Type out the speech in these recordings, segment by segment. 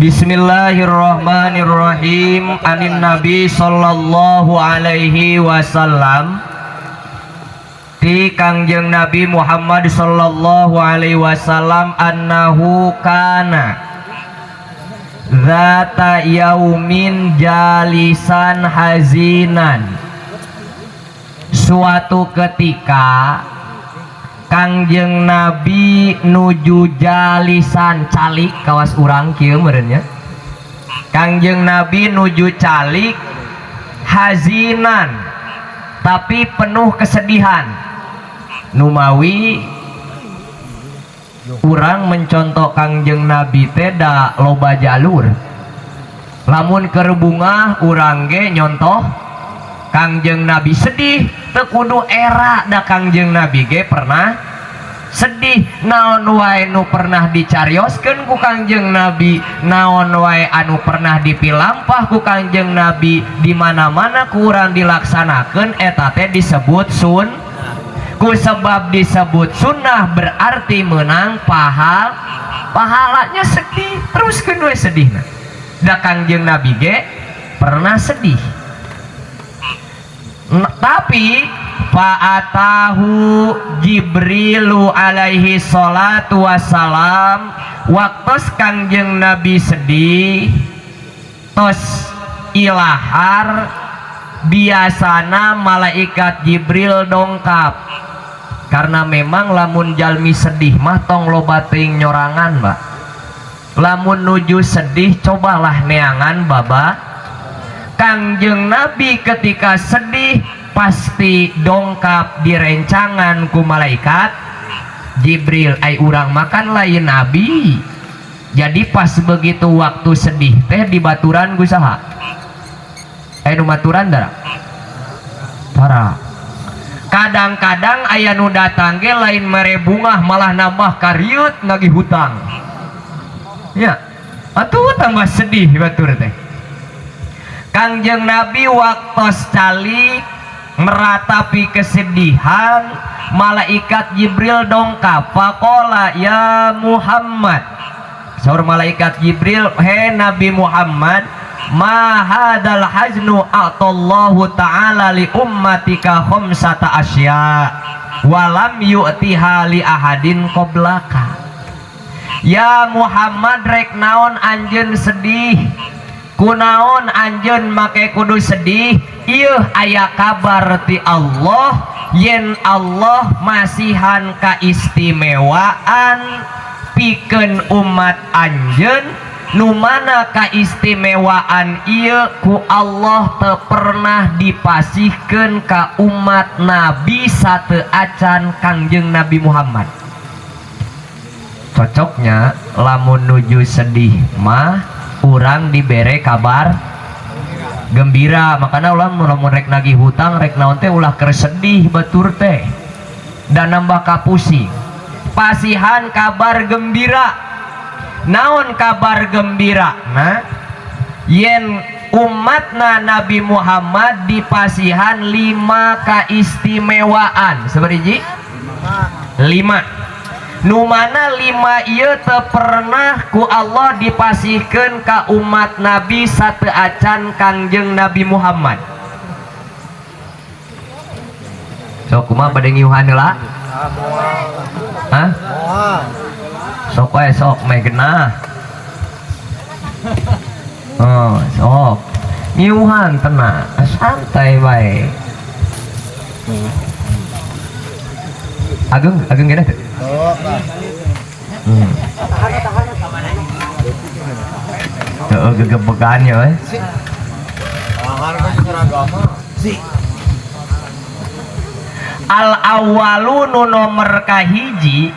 Bismillahirrahmanirrahim. Anin Nabi sallallahu alaihi wasallam, ti Kangjeng Nabi Muhammad sallallahu alaihi wasallam, annahu kana zata yaumin jalisan hazinan. Suatu ketika Kangjeng Nabi nuju jalisan calik kawas urang kieu meureun nya. Kangjeng Nabi nuju calik hazinan, tapi penuh kesedihan. Numawi urang mencontoh Kangjeng Nabi teh da loba jalur. Lamun keur bungah urang ge nyontoh Kangjeng Nabi sedih, teu kudu era, da Kangjeng Nabi ge pernah sedih. Naon wae nu pernah dicarioskeun ku Kangjeng Nabi, naon wae anu pernah dipilampah ku Kangjeng Nabi, di mana-mana ku urang dilaksanakeun, eta teh disebut sun. Ku sebab disebut sunnah berarti menang pahalanya. Sedih teruskeun we sedihna, da Kangjeng Nabi ge pernah sedih. Tapi fa'atahu Jibrilu alaihi salatu wassalam. Waktu Kangjeng Nabi sedih tos ilahar, biasana malaikat Jibril dongkap, karena memang lamun jalmi sedih mah tong loba teuing nyorangan, Mbak. Lamun nuju sedih, cobalah neangan baba. Kangjeng Nabi ketika sedih pasti dongkap direncangan ku malaikat Jibril. Ai urang makan lain nabi, jadi pas begitu waktu sedih teh dibaturan ku saha? Eh, nu maturan dara tara. Kadang-kadang aya nu datang ge lain mere bungah, malah nambah kariut nagih hutang ya, atuh tambah sedih batur teh. Kangjeng Nabi waktu calik meratapi kesedihan, malaikat Jibril dongkap. Faqala ya Muhammad, saur malaikat Jibril, he Nabi Muhammad, ma hadal haznu, a'tallahu ta'ala li ummatika khamsata asya walam yu'tiha li ahadin qoblaka. Ya Muhammad, rek naon anjeun sedih? Kunaon anjeun make kudu sedih? Ieu aya kabar ti Allah yen Allah masihan kaistimewaan pikeun umat anjeun, nu mana kaistimewaan ieu ku Allah teu pernah dipasihkeun ka umat Nabi sateu acan Kangjeng Nabi Muhammad. Cocoknya lamun nuju sedih mah urang dibere kabar gembira. Makanya ulah lamun rek nagih hutang, rek naon teh, ulah keur sedih batur teh dan nambah kapusing. Pasihan kabar gembira. Naon kabar gembira? Nah, yen umatna Nabi Muhammad dipasihan lima keistimewaan. Seberiji lima, nu mana lima ieu teu pernah ku Allah dipasihkeun ka umat Nabi sateu acan Kangjeng Nabi Muhammad. Sok kumaha, bade ngiuhan heula? Hah? Sok wae, sok meh genah. Oh, sok ngiuhan tenang, santai wae. Ageng ageng gini teu? Heeh, gegebegan ya we. Al awalu, nu nomor kahiji,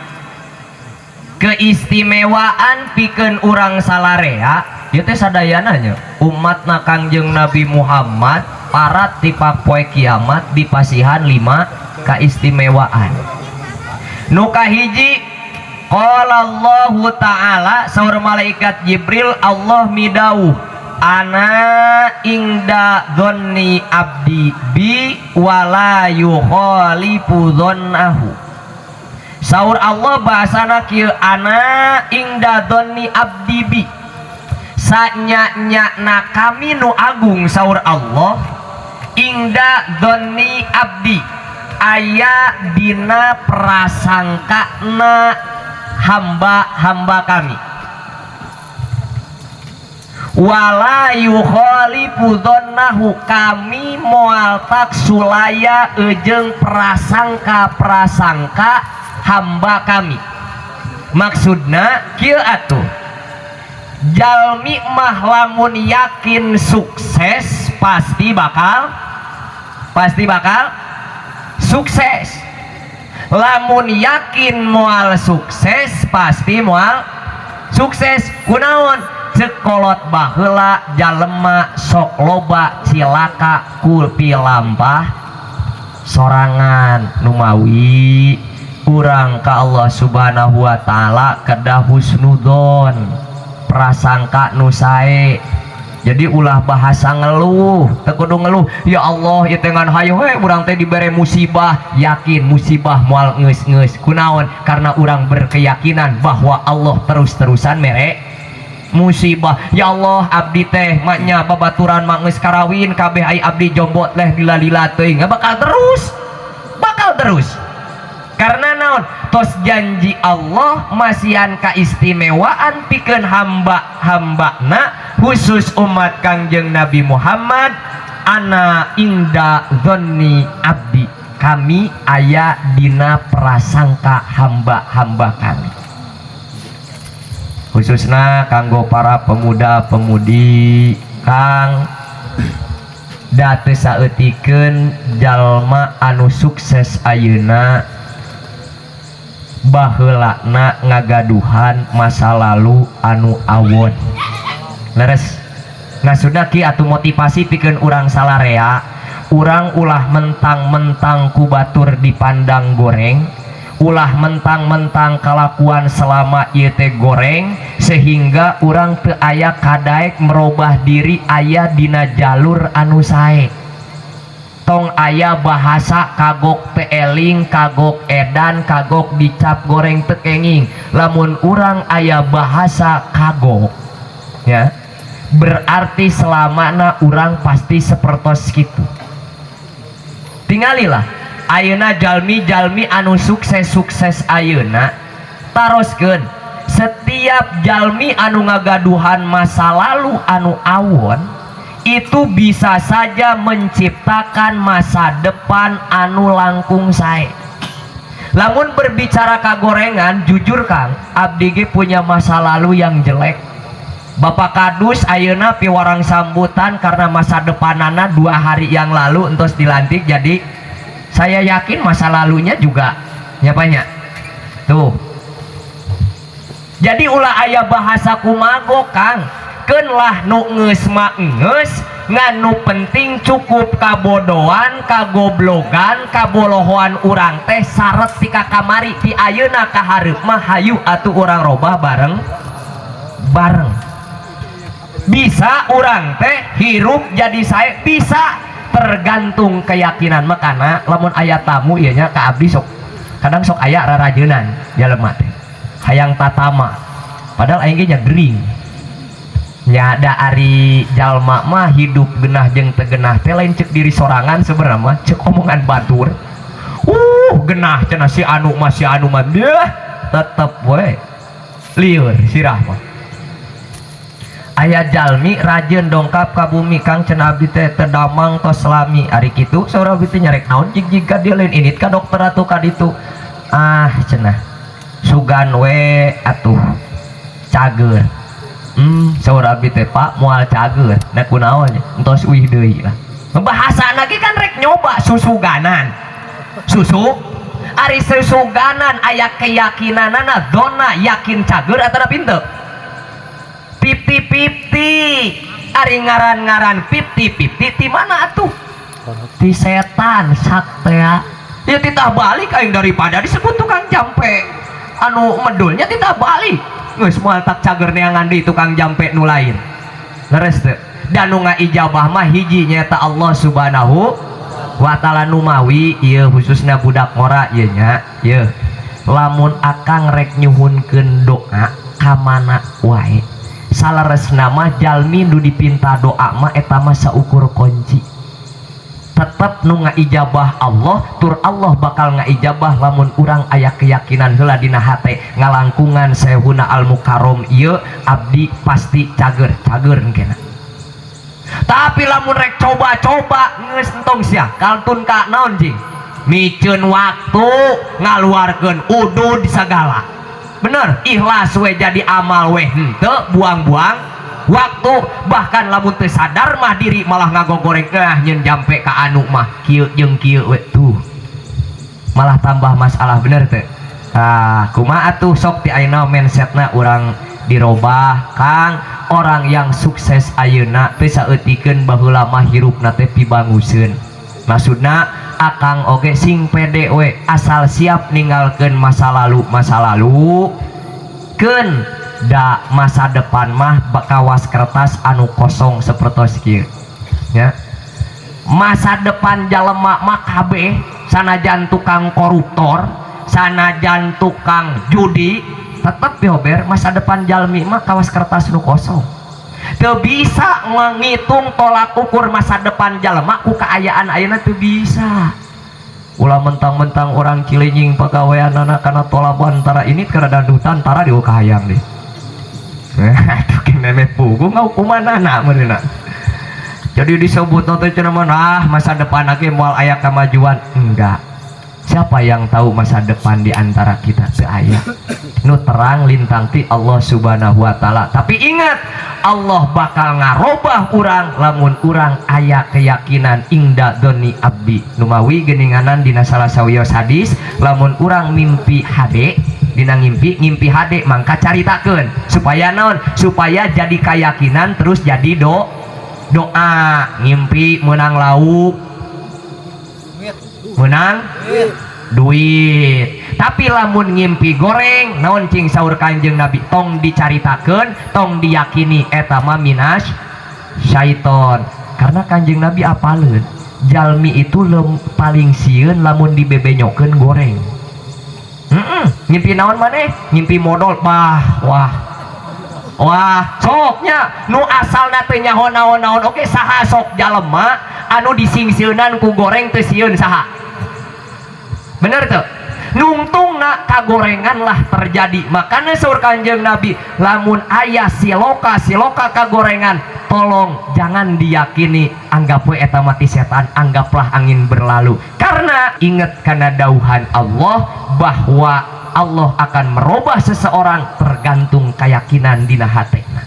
keistimewaan pikeun urang salarea ieu teh sadayana nya umatna Kangjeng Nabi Muhammad parat ti poe kiamat dipasihan lima keistimewaan. Nu kahiji, qala Allahu ta'ala, saur malaikat Jibril, Allah midauh, ana ingda dhonni abdi bi wala yukhalifu dhannahu. Saur Allah bahasana kieu, ana ingda dhonni abdi bi. Sanya-nya na kami nu agung, saur Allah, inda dzonni abdi, aya dina prasangka na hamba-hamba kami, wala yukhalifu dzonnahu, kami moal tak sulaya ejeng prasangka-prasangka hamba kami. Maksudna kieu atuh, jalmi mah lamun yakin sukses pasti bakal sukses, lamun yakin moal sukses pasti moal sukses. Kunaon? Cek kolot baheula, jalema sok loba cilaka ku pilampah sorangan. Numawi urang ka Allah Subhanahu wa Ta'ala kedah husnudon, prasangka nu sae. Jadi ulah bahasa ngeluh, teu kudu ngeluh, "Ya Allah, ieu teh ngan hayo we urang teh dibere musibah." Yakin musibah moal geus-geus. Kunaon? Karena urang berkeyakinan bahwa Allah terus-terusan mere musibah. "Ya Allah, abdi teh maknya babaturan mah geus karawin kabeh, ai abdi jomblo teh lila-lila teuing." Bakal terus, bakal terus. Karena naon? Tos janji Allah masihan keistimewaan pikeun hamba-hamba na, khusus umat Kangjeng Nabi Muhammad, ana inda dzonni abdi, kami aya dina prasangka hamba-hamba kami. Khususnya kanggo para pemuda-pemudi, Kang, da teu saeutikeun jalma anu sukses ayeuna baheulana ngagaduhan masa lalu anu awon. Leres, maksudna ki atuh, motivasi pikeun urang salarea, urang ulah mentang-mentang ku batur dipandang goreng, ulah mentang-mentang kalakuan selama ieu teh goreng sehingga urang teu aya kadaek merubah diri aya dina jalur anu sae. Tong aya bahasa kagok teu eling, kagok edan, kagok dicap goreng, teu kenging. Lamun urang aya bahasa kagok ya berarti selamana urang pasti sepertos gitu. Tingalilah ayeuna jalmi-jalmi anu sukses-sukses ayeuna, taroskeun, setiap jalmi anu ngagaduhan masa lalu anu awon itu bisa saja menciptakan masa depan anu langkung sae. Lamun berbicara kagorengan, jujur Kang, abdi ge punya masa lalu yang jelek. Bapak Kadus ayeuna piwarang sambutan karena masa depanana 2 hari yang lalu entos dilantik, jadi saya yakin masa lalunya juga nyapanya tuh. Jadi ulah aya bahasa kumago, Kang. Keun lah, nu geus mah geus, ngan nu penting cukup kabodohan, kagoblogan, kabolohoan urang teh saret ti kamari, ti ayeuna ka hareup mah hayu atuh urang robah bareng bareng. Bisa urang teh hirup jadi saya bisa, tergantung keyakinan. Makana lamun aya tamu ieu nya ka abdi, sok kadang sok aya rarajenan jelema teh hayang tatama, padahal aing ge nya gering nya. Da ari jalma mah hidup genah jeung teu genah teh lain cek diri sorangan sebenarnya mah, cek omongan batur, "Genah cenah si anu mah, si anu mah." Deh tetep we lieur sirah mah. Aya jalmi rajin dongkap ka bumi, "Kang," cenah, "abdi teh teu damang tos lami." "Ari kitu," saur abdi teh, "nyarek naon jig-jig ka dieu, lain indit ka dokter atuh ka ditu." "Ah," cenah, "sugan we atuh cager." Saur abdi teh, "Pak, moal cager." "Da kunaon?" "Entos uih deui lah." Bahasa lagi kan rek nyoba susuganan susu. Ari susuganan aya keyakinanana, dona yakin cager atau pintu 50-50. Ari ngaran-ngaran 50-50 ti mana atuh? Ti setan saktea ya. Titah balik aing daripada disebut tukang jampe anu medulnya. Titah balik geus moal tak cager neangan di tukang jampe nu lain. Leres teu? Dan nu ngaijabah mah hiji, nyaeta Allah Subhanahu wa Ta'ala. Numawi ieu khususnya budak ngora ieu nya, ieu lamun akang rek nyuhunkeun doa ka mana wae. Saleresna mah jalmi nu dipinta doa mah eta mah saukur kunci. Tetep nu ngaijabah Allah, tur Allah bakal ngaijabah lamun urang aya keyakinan heula dina hate, ngalangkungan Syekhuna Al Mukarrom ieu abdi pasti cager, cager engkena. Tapi lamun rek coba-coba, geus entong sia, kaltun ka naon jing, miceun waktu, ngaluarkeun udud segala. Bener, ikhlas we jadi amal we henteu, buang-buang waktu. Bahkan lamun teu sadar mah diri malah ngagogoreng, ah, nyeun jampe ka anu mah kieu jeung kieu we, tuh malah tambah masalah, bener teu? Ah, kumaha atuh? Sok ti ayeuna mindsetna urang dirobah, Kang. Orang yang sukses ayeuna teu saeutikeun baheula mah hirupna teh pibanguseun. Maksudna akang oge sing pede we, asal siap ninggalkeun masa lalu, masa lalu keun da masa depan mah bakawas kertas anu kosong seperti kieu ya. Masa depan jalema mah kabeh, sanajan tukang koruptor, sanajan tukang judi, tetep yober masa depan jalmi mah kawas kertas nu kosong. Teu bisa menghitung tolak ukur masa depan jalma ku kaayaan ayeuna, teu bisa. Ulah mentang-mentang orang Cilenying pagawean anak karena tolaban tara ini karena dandutan tara di kahayang deh. Aduh, kene pugu ngahukumanana meureunna. Jadi disebut teh cenah mah, ah, masa depan lagi moal aya kemajuan. Enggak, siapa yang tahu masa depan di antara kita? Teu aya nu terang lintang ti Allah Subhanahu wa Ta'ala. Tapi ingat, Allah bakal ngarobah urang lamun urang aya keyakinan inda doni abdi. Numawi geninganan dina salah sawios hadis, lamun urang mimpi hade, dina ngimpi, ngimpi hade, mangka caritakeun supaya naon? Supaya jadi keyakinan, terus jadi doa. Ngimpi menang lauk, menang duit, tapi lamun ngimpi goreng naon cing saur Kanjeng Nabi? Tong dicaritakeun, tong diyakini, eta mah minas syaiton. Karena Kanjeng Nabi apaleun jalmi itu paling sieun lamun dibebenyokeun goreng. Ngimpi naon maneh? Ngimpi modal bah, wah wah, soknya nu asalna teu nyaho naon-naon. Oke, saha sok jalema anu disingsieunan ku goreng teu sieun? Saha? Bener tuh? Nungtungna kagorengan lah terjadi. Makanya saur Kanjeng Nabi, lamun aya siloka siloka kagorengan, tolong jangan diyakini, anggap we eta mati setan, anggaplah angin berlalu. Karena ingat karena dauhan Allah bahwa Allah akan merubah seseorang tergantung keyakinan dina hatena.